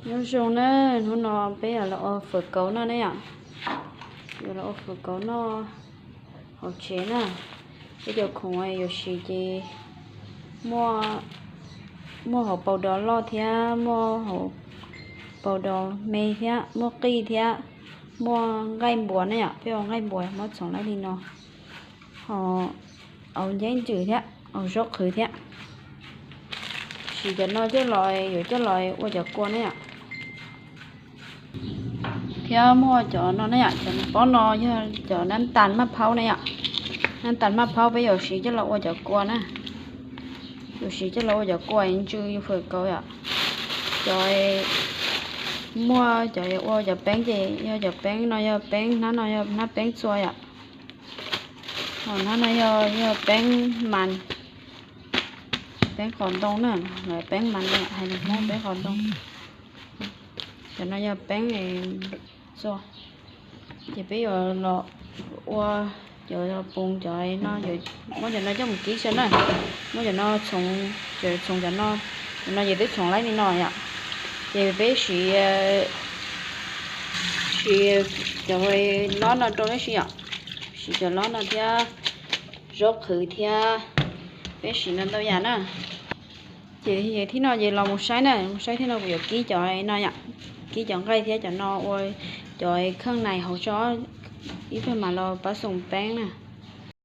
Nyob zoo na, hnub no peb yuav los ua fawm kauv noj ne yom. Yuav los ua fawm kauv noj hauv tsev na. Peb cov khoom yuav siv ces muaj, muaj hauv paus dos loj thiab, muaj hauv paus dos me thiab, muaj qij thiab, muaj nqaij npuas ne yom. Peb ua nqaij npuas muab txhoov laib li no, ho au nceeb ntsws thiab, au zaub qhwv thiab. Siv cov no coj los, yuav coj los ua cov kua ne yom. Thiab muaj cov no ne yom, cov pob no yog cov nab tas maj phaub ne yom. Nab tas maj phaub peb yuav siv coj los ua cov kua na. Yuav siv coj los ua cov kua ntsw fawm kauv yom. Cov, muaj cov ua cov peeb ces yog cov peeb no yog peeb, hnab no yog hnab peeb txua yom. Ho hnab no yog, yog peeb mas, peeb qos ntoo na, lawv peeb mas hais lus Hmoob peeb qos ntoo. Cov no yog peeb txua. Ces peb yuav los ua cov pus cov no, muab cov no coj mus kib xwb na. Muab cov no txhoov, cov txhoov cov no, cov no ces twb txhoov laib li no yom. Ces peb siv, siv cov lob no rau tib si yom. Siv cov lob no thiab zaub qhwv thiab, peb siv no ntau yam na. Ces thib no ces los mus saib na, mus saib thib no kuv yuav kib cov no yom, kib cov nqaij thiab cov no ua cov kheej nais hauv tso, ib pliag mam los pab xoom peeb na.